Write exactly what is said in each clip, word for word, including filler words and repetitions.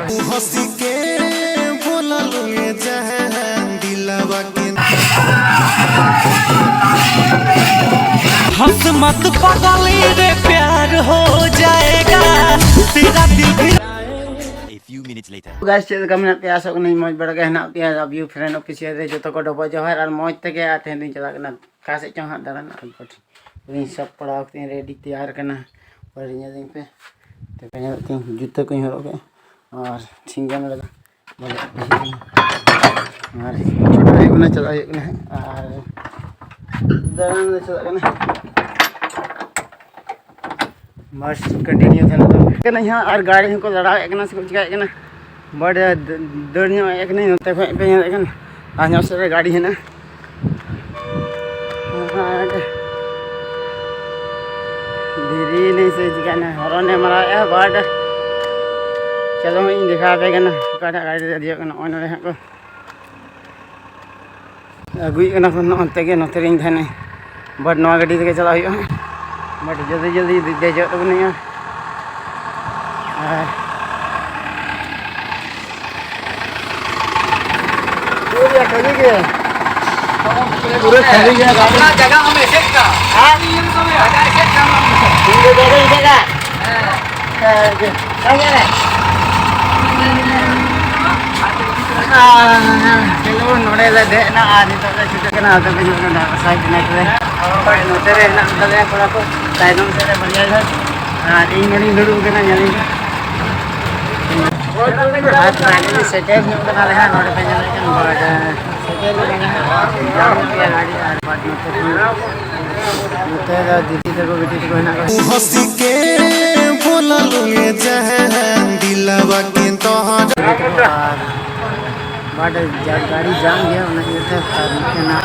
हंसी के बोला लूंगे जहर दिलवा के। हंस मत पगली रे, प्यार हो जाएगा, तेरा दिल भी। A few minutes later. Guys, ᱪᱮᱫ ᱞᱮᱠᱟ ᱢᱮᱱᱟᱜ ᱯᱮᱭᱟ? ᱟᱥᱚᱜ ᱠᱟᱹᱱᱟᱹᱧ ᱢᱚᱡᱽ ᱵᱟᱲᱟ ᱜᱮ ᱦᱮᱱᱟᱜ ᱯᱮᱭᱟ᱾ Love you friend official ᱨᱮ ᱡᱚᱛᱚ ᱠᱚ ᱰᱚᱵᱚᱜ ᱡᱚᱦᱟᱨ ᱟᱨ ᱢᱚᱡᱽ ᱛᱮᱜᱮ᱾ ᱟᱨ ᱛᱮᱦᱮᱧ ᱫᱚᱧ ᱪᱟᱞᱟᱜ ᱠᱟᱱᱟ ᱚᱠᱟ ᱥᱮᱫ ᱪᱚᱝ ᱦᱟᱸᱜ ᱫᱟᱬᱟᱱ᱾ ᱟᱨ ᱤᱧ ᱥᱟᱵ ᱯᱟᱲᱟᱣ ᱠᱟᱛᱮᱧ ᱨᱮᱰᱤ ᱛᱮᱭᱟᱨ ᱠᱟᱱᱟ᱾ ᱯᱚᱨᱮ ᱧᱮᱞ ᱤᱧ ᱯᱮ᱾ ᱛᱮ ᱯᱮ ᱧᱮᱞ ᱛᱤᱧ ᱡᱩᱛᱟᱹ ᱠᱚᱧ ᱦᱚᱨᱚᱜ ᱠᱮᱫᱼᱟ ᱟᱨ ᱴᱷᱤᱝᱜᱟᱹ ᱱᱚᱰᱮ ᱫᱚ ᱵᱚᱞᱮ ᱟᱨ ᱪᱷᱩᱴᱟᱹᱣ ᱦᱩᱭᱩᱜ ᱠᱟᱱᱟ, ᱪᱟᱞᱟᱜ ᱦᱩᱭᱩᱜ ᱠᱟᱱᱟ ᱦᱟᱸᱜ᱾ ᱟᱨ ᱫᱟᱬᱟᱱ ᱞᱮ ᱪᱟᱞᱟᱜ ᱠᱟᱱᱟ᱾ ᱵᱟᱥ continue ᱛᱟᱦᱮᱱᱟ ᱛᱚ᱾ ᱠᱟᱱᱟ ᱦᱟᱸᱜ ᱟᱨ ᱜᱟᱹᱲᱤ ᱦᱚᱸᱠᱚ ᱞᱟᱲᱟᱣᱮᱫ ᱠᱟᱱᱟ ᱥᱮ ᱠᱚ ᱪᱤᱠᱟᱹᱭᱮᱫ ᱠᱟᱱᱟ᱾ But ᱫᱟᱹᱲ ᱧᱚᱜ ᱮᱫ ᱠᱟᱹᱱᱟᱹᱧ ᱱᱚᱛᱮ ᱠᱷᱚᱱ ᱯᱮ ᱧᱮᱞᱮᱫ ᱠᱟᱱ ᱞᱟᱦᱟ ᱧᱚᱜ ᱥᱮᱫ ᱨᱮ ᱜᱟᱹᱰᱤ ᱦᱮᱱᱟᱜᱼᱟ᱾ ᱟᱨ ᱫᱷᱤᱨᱤ ᱱᱟᱹᱭ ᱥᱮ ᱪᱤᱠᱟᱹᱭᱮᱱᱟ, horn ᱮ ᱢᱟᱨᱟᱣᱮᱫᱼᱟ, but ᱪᱚᱞᱚ ᱦᱟᱸᱜ ᱤᱧ ᱫᱮᱠᱷᱟᱣ ᱟᱯᱮ ᱠᱟᱱᱟ ᱚᱠᱟᱴᱟᱜ ᱜᱟᱹᱰᱤ ᱨᱮ ᱫᱮᱡᱚᱜ ᱠᱟᱱᱟ᱾ ᱱᱚᱜᱼᱚᱭ ᱱᱚᱰᱮ ᱦᱟᱸᱜ ᱠᱚ ᱟᱹᱜᱩᱭᱮᱫ ᱠᱟᱱᱟ ᱠᱚ, ᱱᱚᱜᱼᱚ ᱱᱚᱛᱮ ᱜᱮ, ᱱᱚᱛᱮ ᱨᱮᱧ ᱛᱟᱦᱮᱱᱟ, but ᱱᱚᱣᱟ ᱜᱟᱹᱰᱤ ᱛᱮᱜᱮ ᱪᱟᱞᱟᱜ ᱦᱩᱭᱩᱜᱼᱟ᱾ But ᱡᱚᱞᱫᱤ ᱡᱚᱞᱫᱤ ᱫᱮᱡᱚᱜ ᱛᱟᱵᱚᱱ ᱦᱩᱭᱩᱜᱼᱟ᱾ ᱟᱨ ᱯᱩᱨᱟᱹ ᱠᱷᱟᱹᱞᱤ ᱜᱮ᱾ ᱯᱩᱨᱟᱹ ᱠᱷᱟᱹᱞᱤ ᱜᱮ ᱜᱟᱹᱰᱤ᱾ ᱚᱱᱟ ᱡᱟᱭᱜᱟ ᱟᱢ ᱮᱥᱮᱫ ᱠᱟᱜ᱾ ᱦᱮᱸ? ᱤᱧ ᱫᱚ ᱡᱟᱭᱜᱟ ᱮᱥᱮᱫ ᱠᱟᱜ᱾ ᱦᱮᱸ, ᱜᱮ᱾ ᱦᱮᱸ, ᱜᱮ᱾ ᱟᱨ ᱪᱚᱞᱚ, ᱱᱚᱰᱮ ᱞᱮ ᱫᱮᱡ ᱮᱱᱟ ᱟᱨ ᱱᱤᱛᱚᱜ ᱞᱮ ᱪᱷᱩᱴᱟᱹᱜ ᱠᱟᱱᱟ᱾ ᱟᱫᱚ ᱯᱮ ᱧᱮᱞ ᱠᱟᱱᱟ driver ᱥᱟᱦᱮᱵ ᱡᱟᱱᱟᱭ ᱠᱚᱨᱮ᱾ ᱱᱚᱛᱮ ᱨᱮ ᱦᱮᱱᱟᱜ ᱛᱟᱞᱮᱭᱟ ᱠᱚᱲᱟ ᱠᱚ, ᱛᱟᱭᱱᱚᱢ ᱥᱮᱫ ᱨᱮ ᱵᱟᱨᱭᱟ ᱜᱟᱱ᱾ ᱟᱨ ᱤᱧ ᱱᱚᱰᱮᱧ ᱫᱩᱲᱩᱵ ᱠᱟᱱᱟ, ᱧᱮᱞᱤᱧ ᱯᱮ᱾ ᱟᱨ finally ᱥᱮᱴᱮᱨ ᱧᱚᱜ ᱠᱟᱱᱟᱞᱮ ᱦᱟᱸᱜ, ᱱᱚᱰᱮ ᱯᱮ ᱧᱮᱞᱮᱫ ᱠᱟᱱ ᱵᱟᱰᱟ᱾ ᱥᱮᱴᱮᱨ ᱠᱟᱱᱟ ᱦᱟᱸᱜ, ᱡᱟᱢ ᱧᱚᱜ ᱜᱮᱭᱟ ᱜᱟᱹᱰᱤ ᱟᱨ ᱵᱟᱫ ᱱᱚᱛᱮ ᱠᱷᱚᱱ, ᱱᱚᱛᱮ ᱫᱚ ᱫᱤᱫᱤ ᱛᱟᱠᱚ ᱵᱤᱴᱤ ᱛᱟᱠᱚ ᱦᱮᱱᱟᱜ ᱠᱚᱣᱟ᱾ हंसी के बोला लूंगे जहर दिलवा के तोहर। ᱟᱨ ᱵᱟᱰᱟ ᱡᱟ-, ᱜᱟᱹᱰᱤ ᱡᱟᱢ ᱜᱮᱭᱟ, ᱚᱱᱟ ᱤᱭᱟᱹᱛᱮ ᱟᱨ ᱱᱚᱛᱮᱱᱟᱜ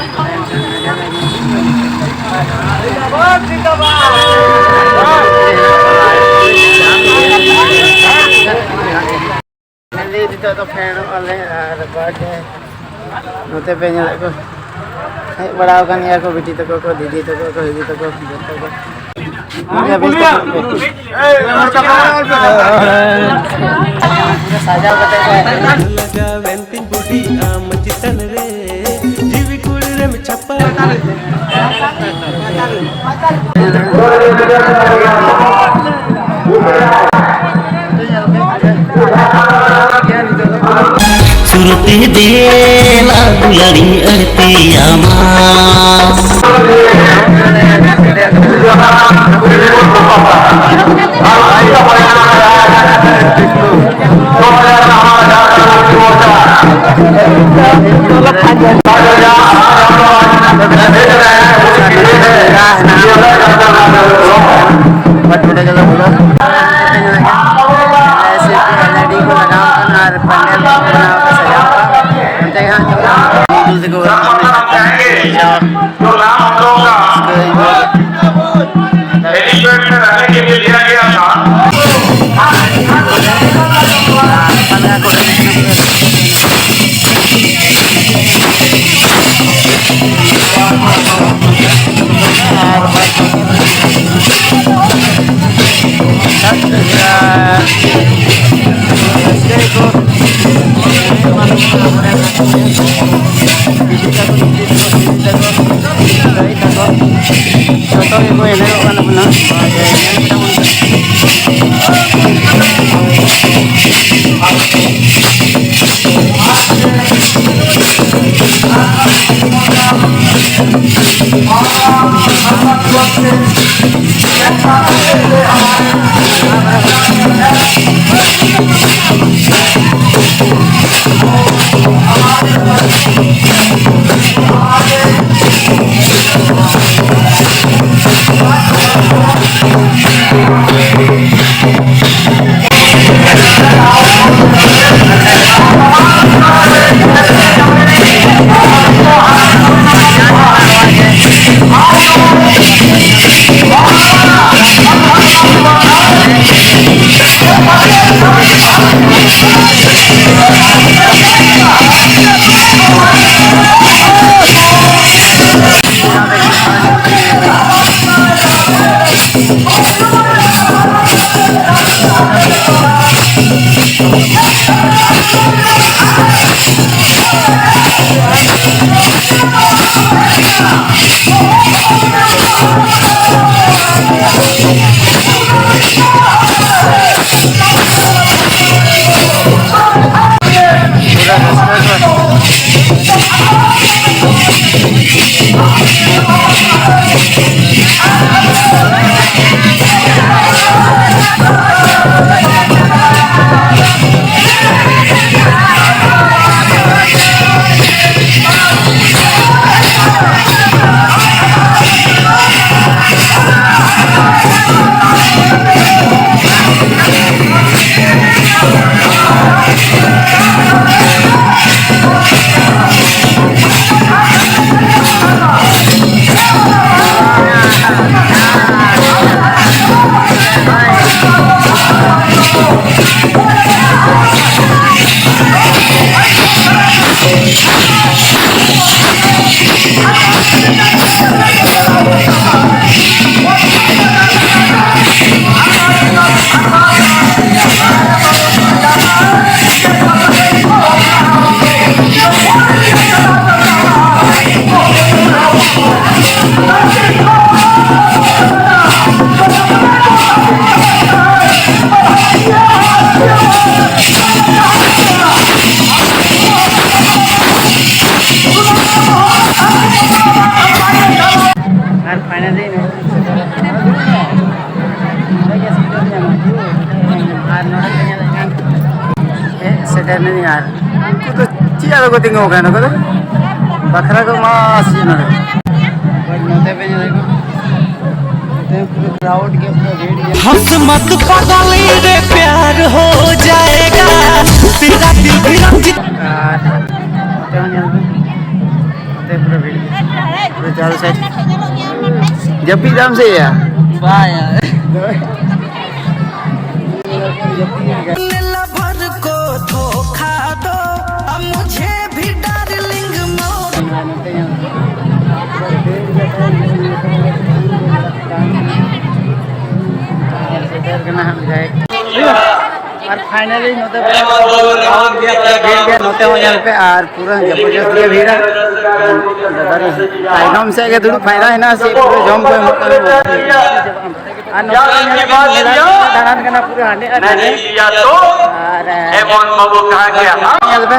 ᱱᱤᱛᱚᱜ ᱫᱚ ᱯᱷᱮᱰᱚᱜ ᱟᱞᱮ ᱟᱨ ᱵᱟᱰᱟ ᱱᱚᱛᱮ ᱯᱮ ᱧᱮᱞᱮᱫ ᱠᱚ ᱦᱮᱡ ᱵᱟᱲᱟ ᱟᱠᱟᱱ ᱜᱮᱭᱟ ᱠᱚ, ᱵᱤᱴᱤ ᱛᱟᱠᱚ ᱠᱚ, ᱫᱤᱫᱤ ᱛᱟᱠᱚ ᱠᱚ, ᱦᱤᱡᱩᱜ ᱛᱟᱠᱚ, ᱡᱚᱛᱚ ᱠᱚ᱾ ᱱᱚᱰᱮ ᱵᱮᱥ ᱠᱚ ᱥᱟᱵ ᱠᱚ᱾ ᱥᱟᱡᱟᱣ ᱠᱟᱛᱮ ᱠᱚ ᱞᱟᱜᱟᱣᱮᱱ ᱛᱤᱧ ᱵᱩᱰᱷᱤ ᱟᱢ ᱪᱮᱛᱟᱱ ᱨᱮ, ᱡᱤᱣᱤ ᱠᱩᱲᱤ ᱨᱮᱢ ᱪᱷᱟᱯᱟ᱾ ᱥᱩᱨᱛᱤ ᱫᱮᱞᱟ ᱫᱩᱞᱟᱹᱲᱤᱧ ᱟᱹᱲᱛᱤᱭᱟᱢᱟ᱾ ᱟᱨ ᱯᱟᱱᱰᱮᱞ ᱠᱚ ᱵᱮᱱᱟᱣ ᱠᱟᱛᱮ ᱥᱟᱡᱟᱣ ᱠᱟᱜᱼᱟ᱾ ᱚᱱᱛᱮ ᱜᱮ ᱦᱟᱸᱜ ᱪᱟᱞᱟᱜ ᱦᱩᱭᱩᱜᱼᱟ᱾ ᱫᱩᱞ ᱛᱟᱠᱚ ᱚᱲᱟᱜ ᱠᱷᱚᱱ ᱨᱟᱹᱥᱠᱟᱹ ᱦᱤᱡᱩᱜᱼᱟ᱾ हेलीपैड पे रहने के लिए दिया गया था। ᱡᱚᱛᱚ ᱜᱮᱠᱚ ᱮᱱᱮᱡᱚᱜ ᱠᱟᱱ ᱛᱟᱵᱚᱱᱟ᱾ ᱟᱨ finally ᱱᱚᱰᱮ ᱥᱮᱴᱮᱨ ᱟᱠᱟᱱᱟ᱾ ᱱᱚᱰᱮ ᱜᱮ ᱥᱮᱴᱮᱨ ᱧᱟᱢᱟ᱾ ᱟᱨ ᱱᱚᱰᱮ ᱯᱮ ᱧᱮᱞᱮᱫ ᱠᱟᱱ ᱦᱮᱡ ᱥᱮᱴᱮᱨ ᱱᱟᱹᱧ᱾ ᱟᱨ ᱩᱱᱠᱩ ᱫᱚ ᱪᱮᱫ ᱟᱫᱚ ᱠᱚ ᱛᱤᱸᱜᱩ ᱟᱠᱟᱱᱟ? ᱱᱩᱠᱩ ᱫᱚ ᱵᱟᱠᱷᱨᱟ ᱠᱚ ᱢᱟ ᱥᱤ ᱱᱚᱰᱮ᱾ ᱱᱚᱛᱮ ᱯᱮ ᱧᱮᱞᱮᱫ ᱠᱚ, ᱱᱚᱛᱮ ᱯᱩᱨᱟᱹ crowd ᱜᱮ, ᱯᱩᱨᱟᱹ ᱵᱷᱤᱲ ᱜᱮ᱾ हंस मत पागल रे प्यार हो जाएगा तेरा दिल भी रंजित। ᱟᱨ ᱱᱚᱛᱮ ᱦᱚᱸ ᱧᱮᱞ ᱵᱤᱱ, ᱱᱚᱛᱮ ᱯᱩᱨᱟᱹ ᱵᱷᱤᱲ ᱜᱮ, ᱯᱩᱨᱟᱹ ᱪᱟᱨᱚ side᱾ ᱡᱟᱹᱯᱤᱫ ᱫᱟᱢ ᱥᱮ ᱭᱟ? ᱵᱟᱭ᱾ लवर को धोखा दो, अब मुझे भी डार्लिंग मोर। ᱥᱮᱴᱮᱨ ᱠᱟᱱᱟ ᱦᱟᱸᱜ ᱡᱟᱦᱟᱸᱭ᱾ ᱟᱨ finally ᱱᱚᱛᱮ ᱯᱮ ᱧᱮᱞ ᱜᱮᱭᱟ, ᱱᱚᱛᱮ ᱦᱚᱸ ᱧᱮᱞ ᱯᱮ, ᱟᱨ ᱯᱩᱨᱟᱹ ᱡᱚᱵᱚᱨᱫᱚᱥᱛ ᱜᱮ ᱵᱷᱤᱲᱟ᱾ ᱛᱟᱭᱱᱚᱢ ᱥᱮᱫ ᱜᱮ ᱫᱩᱲᱩᱵ ᱯᱷᱟᱭᱫᱟ ᱦᱮᱱᱟᱜᱼᱟ, ᱥᱮ ᱯᱩᱨᱟᱹ ᱡᱚᱢ ᱠᱚ ᱮᱢᱚᱜ ᱠᱟᱱᱟ᱾ ᱟᱨ ᱱᱚᱛᱮ ᱯᱮ ᱧᱮᱞ ᱯᱮ, ᱢᱮᱞᱟ ᱫᱟᱬᱟᱱ ᱠᱟᱱᱟ ᱯᱩᱨᱟᱹ ᱦᱟᱸᱰᱮ ᱟᱨ ᱱᱟᱰᱮ᱾ ᱟᱨ ᱧᱮᱞ ᱯᱮ,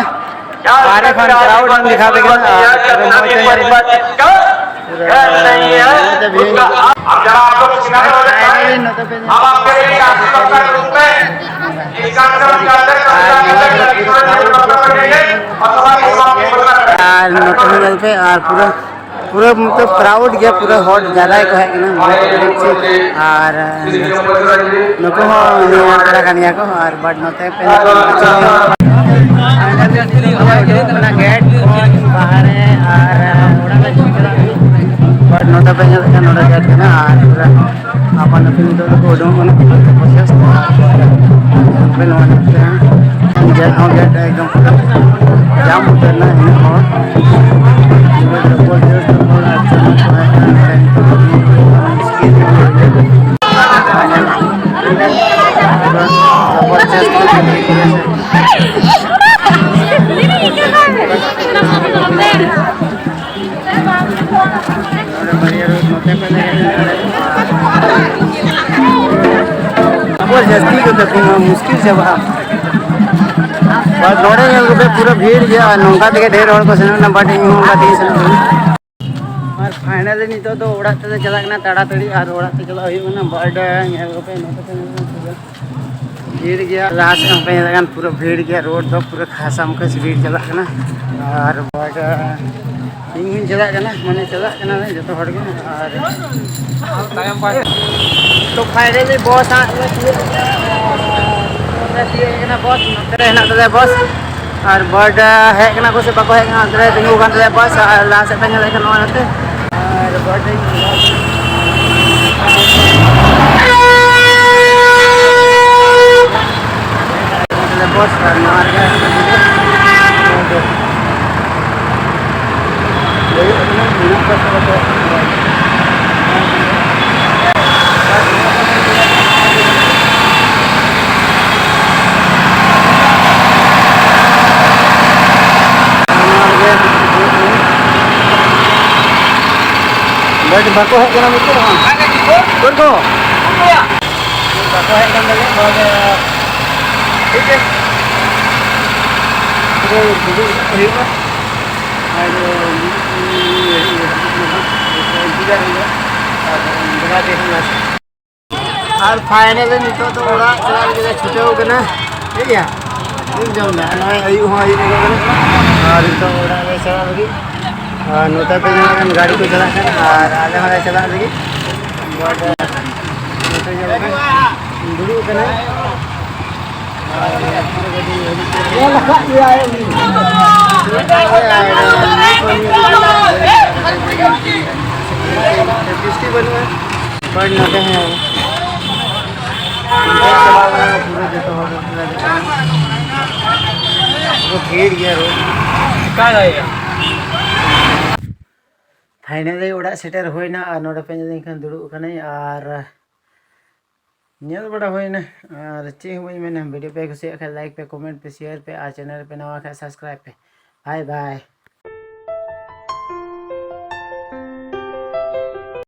ᱵᱟᱦᱨᱮ ᱠᱷᱚᱱ crowd ᱤᱧ ᱫᱮᱠᱷᱟᱣ ᱟᱯᱮ ᱠᱟᱱᱟ, ᱟᱨ ᱯᱩᱨᱟᱹ ᱢᱚᱡᱽ ᱛᱮ ᱧᱮᱞ ᱯᱮ᱾ ᱯᱩᱨᱟᱹ ᱢᱚᱡᱽ ᱛᱮ view᱾ ᱟᱨ finally ᱱᱚᱛᱮ ᱯᱮ ᱧᱮᱞ ᱯᱮ᱾ ᱟᱨ ᱱᱚᱣᱟ ᱠᱚᱨᱮ ᱯᱩᱨᱟᱹ crowd ᱜᱮ᱾ ᱟᱨ ᱱᱚᱛᱮ ᱦᱚᱸ ᱧᱮᱞ ᱯᱮ, ᱟᱨ ᱯᱩᱨᱟᱹ, ᱯᱩᱨᱟᱹ ᱢᱚᱛᱞᱚᱵ crowd ᱜᱮᱭᱟ, ᱯᱩᱨᱟᱹ ᱦᱚᱲ ᱡᱟᱫᱟ ᱜᱮᱠᱚ ᱦᱮᱡ ᱠᱟᱱᱟ᱾ ᱟᱨ ᱱᱩᱠᱩ ᱦᱚᱸ ᱱᱚᱣᱟ ᱠᱚᱲᱟ ᱠᱟᱱ ᱜᱮᱭᱟ ᱠᱚ, ᱟᱨ but ᱱᱚᱛᱮ ᱯᱮ ᱧᱮᱞ ᱠᱚᱣᱟ, ᱚᱱᱟ gate ᱠᱷᱚᱱ ᱵᱟᱦᱨᱮ ᱟᱨ ᱚᱲᱟᱜ ᱞᱮ ᱪᱟᱞᱟᱜ ᱠᱟᱱᱟ᱾ But ᱱᱚᱛᱮ ᱯᱮ ᱧᱮᱞᱮᱫ ᱠᱟᱱ, ᱱᱚᱰᱮ gate ᱠᱟᱱᱟ, ᱟᱨ ᱯᱩᱨᱟᱹ ᱟᱯᱟᱱ ᱟᱹᱯᱤᱱ ᱱᱤᱛᱚᱜ ᱫᱚᱠᱚ ᱩᱰᱩᱝᱚᱜ ᱠᱟᱱᱟ᱾ ᱯᱨᱚᱥᱮᱥ ᱟᱯᱮ ᱱᱚᱣᱟ ᱧᱮᱞ ᱯᱮ ᱦᱟᱸᱜ᱾ Gate ᱦᱚᱸ gate ᱮᱠᱫᱚᱢ ᱯᱩᱨᱟᱹ ᱡᱟᱢ ᱩᱛᱟᱹᱨ ᱮᱱᱟ, ᱤᱱᱟᱹᱜ ᱦᱚᱲ᱾ ᱯᱩᱨᱟᱹ ᱡᱚᱵᱚᱨᱫᱚᱥᱛ ᱦᱚᱲ ᱟᱨ ᱪᱮᱫ ᱦᱚᱸ ᱵᱟᱝ ᱠᱟᱱᱟ, ᱱᱚᱰᱮ ᱱᱤᱛᱚᱜ ᱫᱚ ᱢᱩᱥᱠᱤᱞ ᱜᱮ ᱦᱩᱭᱩᱜ ᱠᱟᱱᱟ᱾ ᱯᱩᱨᱟᱹ ᱡᱚᱵᱚᱨᱫᱚᱥᱛ ᱜᱮ ᱦᱩᱭᱩᱜ ᱠᱟᱱᱟ᱾ ᱱᱚᱰᱮ ᱵᱟᱨᱭᱟ road ᱱᱚᱛᱮ ᱠᱷᱚᱱ ᱞᱮ ᱦᱮᱡ ᱮᱱᱟ᱾ ᱟᱵᱚ ᱡᱟᱹᱥᱛᱤ ᱠᱚ ᱛᱟᱹᱯᱤᱧᱟ, ᱢᱩᱥᱠᱤᱞ ᱪᱟᱵᱟᱜᱼᱟ᱾ ᱵᱟᱥ ᱱᱚᱰᱮ ᱧᱮᱞ ᱠᱚᱯᱮ, ᱯᱩᱨᱟᱹ ᱵᱷᱤᱲ ᱜᱮᱭᱟ, ᱟᱨ ᱱᱚᱝᱠᱟ ᱛᱮᱜᱮ ᱰᱷᱮᱨ ᱦᱚᱲ ᱠᱚ ᱥᱮᱱᱚᱜ ᱠᱟᱱᱟ, but ᱤᱧ ᱦᱚᱸ ᱚᱱᱠᱟ ᱛᱮᱜᱮᱧ ᱥᱮᱱᱚᱜ ᱠᱟᱱᱟ᱾ ᱟᱨ finally ᱱᱤᱛᱚᱜ ᱫᱚ ᱚᱲᱟᱜ ᱛᱮᱞᱮ ᱪᱟᱞᱟᱜ ᱠᱟᱱᱟ ᱛᱟᱲᱟᱛᱟᱲᱤ, ᱟᱨ ᱚᱲᱟᱜ ᱛᱮ ᱪᱟᱞᱟᱜ ᱦᱩᱭᱩᱜ ᱠᱟᱱᱟ, but ᱧᱮᱞ ᱠᱚᱯᱮ ᱱᱚᱛᱮ ᱠᱷᱚᱱ ᱧᱮᱞ ᱠᱚᱯᱮ ᱯᱩᱨᱟᱹ ᱵᱷᱤᱲ ᱜᱮᱭᱟ, ᱞᱟᱦᱟ ᱥᱮᱫ ᱦᱚᱸᱯᱮ ᱧᱮᱞ ᱠᱟᱱ ᱯᱩᱨᱟᱹ ᱵᱷᱤᱲ ᱜᱮᱭᱟ, road ᱫᱚ ᱯᱩᱨᱟᱹ ᱠᱷᱟᱥᱟᱢ ᱠᱷᱟᱹᱥ ᱵᱷᱤᱲ ᱪᱟᱞᱟᱜ ᱠᱟᱱᱟ᱾ ᱟᱨ but ᱤᱧ ᱦᱚᱸᱧ ᱪᱟᱞᱟᱜ ᱠᱟᱱᱟ, ᱢᱟᱱᱮ ᱪᱟᱞᱟᱜ ᱠᱟᱱᱟᱞᱮ ᱡᱚᱛᱚ ᱦᱚᱲ ᱜᱮ᱾ ᱟᱨ ᱛᱟᱭᱚᱢ ᱯᱟᱦᱴᱟ᱾ ᱛᱚ finally bus ᱦᱟᱸᱜ ᱞᱮ ᱛᱤᱭᱳᱜ ᱠᱮᱫᱟ᱾ ᱱᱚᱛᱮ ᱛᱤᱭᱳᱜ ᱠᱟᱱᱟ bus, ᱱᱚᱛᱮ ᱨᱮ ᱦᱮᱱᱟᱜ ᱛᱟᱞᱮᱭᱟ bus᱾ ᱟᱨ but ᱦᱮᱡ ᱠᱟᱱᱟ ᱠᱚ ᱥᱮ ᱵᱟᱠᱚ ᱦᱮᱡ ᱠᱟᱱᱟ, ᱚᱱᱛᱮ ᱨᱮ ᱛᱤᱸᱜᱩ ᱠᱟᱱ ᱛᱟᱞᱮᱭᱟ bus᱾ ᱟᱨ ᱞᱟᱦᱟ ᱥᱮᱫ ᱯᱮ ᱧᱮᱞᱮᱫ ᱠᱟᱱ ᱱᱚᱣᱟ ᱱᱚᱛᱮ᱾ ᱟᱨ but ᱵᱚᱥ ᱟᱨ ᱱᱚᱣᱟ ᱨᱮᱜᱮ ᱦᱩᱭᱩᱜ ᱠᱟᱱᱟ, ᱱᱩᱱᱟᱹᱜ ᱠᱚᱥᱴᱚ ᱠᱟᱛᱮ᱾ ᱵᱟᱠᱚ ᱦᱮᱡ ᱠᱟᱱᱟ ᱱᱤᱛᱚᱜ ᱦᱚᱸ᱾ ᱩᱠᱩᱨ ᱠᱚ? ᱵᱟᱠᱚ ᱦᱮᱡ ᱠᱟᱱ ᱛᱟᱞᱮᱭᱟ, ᱱᱚᱣᱟ ᱜᱮ ᱴᱷᱤᱠ ᱜᱮ᱾ ᱯᱩᱨᱟᱹ ᱫᱩᱲᱩᱵ ᱦᱩᱭᱩᱜᱼᱟ᱾ ᱟᱨ ᱤᱱᱛᱤᱡᱟᱨ ᱦᱩᱭᱩᱜᱼᱟ᱾ ᱟᱨ ᱵᱮᱲᱟ ᱜᱮ ᱦᱩᱭᱩᱜᱼᱟ᱾ ᱟᱨ finally ᱱᱤᱛᱚᱜ ᱫᱚ ᱚᱲᱟᱜ ᱪᱟᱞᱟᱜ ᱞᱟᱹᱜᱤᱫ ᱞᱮ ᱪᱷᱩᱴᱟᱹᱣ ᱠᱟᱱᱟ᱾ ᱴᱷᱤᱠ ᱜᱮᱭᱟ, ᱵᱩᱡᱽ ᱡᱚᱢ ᱢᱮ, ᱱᱚᱜᱼᱚᱭ ᱟᱹᱭᱩᱵ ᱦᱚᱸ ᱟᱹᱭᱩᱵ ᱧᱚᱜ ᱠᱟᱱᱟ᱾ ᱟᱨ ᱱᱤᱛᱚᱜ ᱚᱲᱟᱜ ᱞᱮ ᱪᱟᱞᱟᱜ ᱞᱟᱹᱜᱤᱫ᱾ ᱟᱨ ᱱᱚᱛᱮ ᱯᱮ ᱧᱮᱞ ᱠᱟᱱ ᱜᱟᱹᱰᱤ ᱠᱚ ᱪᱟᱞᱟᱜ ᱠᱟᱱᱟ, ᱟᱨ ᱟᱞᱮ ᱦᱚᱸᱞᱮ ᱪᱟᱞᱟᱜ ᱞᱟᱹᱜᱤᱫ᱾ ᱱᱚᱛᱮ ᱧᱮᱞ ᱢᱮ, ᱫᱩᱲᱩᱵ ᱠᱟᱱᱟᱭ᱾ ᱧᱮᱞ ᱟᱠᱟᱫ ᱜᱮᱭᱟᱭ ᱩᱱᱤ᱾ ᱵᱤᱥᱴᱤ ᱵᱟᱹᱱᱩᱜᱼᱟ᱾ ᱦᱚᱲ ᱱᱚᱰᱮ ᱦᱚᱸ ᱚᱱᱠᱟ ᱪᱟᱵᱟ ᱵᱟᱲᱟ ᱯᱩᱨᱟᱹ ᱡᱚᱛᱚ ᱦᱚᱲ ᱯᱩᱨᱟᱹ ᱵᱷᱤᱲ ᱜᱮᱭᱟ ᱨᱳᱰ᱾ ᱚᱠᱟ ᱨᱮ? Finally ᱚᱲᱟᱜ ᱥᱮᱴᱮᱨ ᱦᱩᱭᱱᱟ ᱟᱨ ᱱᱚᱰᱮ ᱯᱮ ᱧᱮᱞ ᱞᱮᱱᱠᱷᱟᱱ ᱫᱩᱲᱩᱵ ᱟᱠᱟᱱᱟᱹᱧ ᱟᱨ ᱧᱮᱞ ᱵᱟᱲᱟ ᱦᱩᱭᱱᱟ᱾ ᱟᱨ ᱪᱮᱫ ᱦᱚᱸ ᱵᱟᱹᱧ ᱢᱮᱱᱟ, video ᱯᱮ ᱠᱩᱥᱤᱭᱟᱜ ᱠᱷᱟᱱ like ᱯᱮ, comment ᱯᱮ, share ᱯᱮ ᱟᱨ channel ᱨᱮ ᱯᱮ ᱱᱟᱣᱟ ᱠᱷᱟᱱ subscribe ᱯᱮ᱾ Bye bye᱾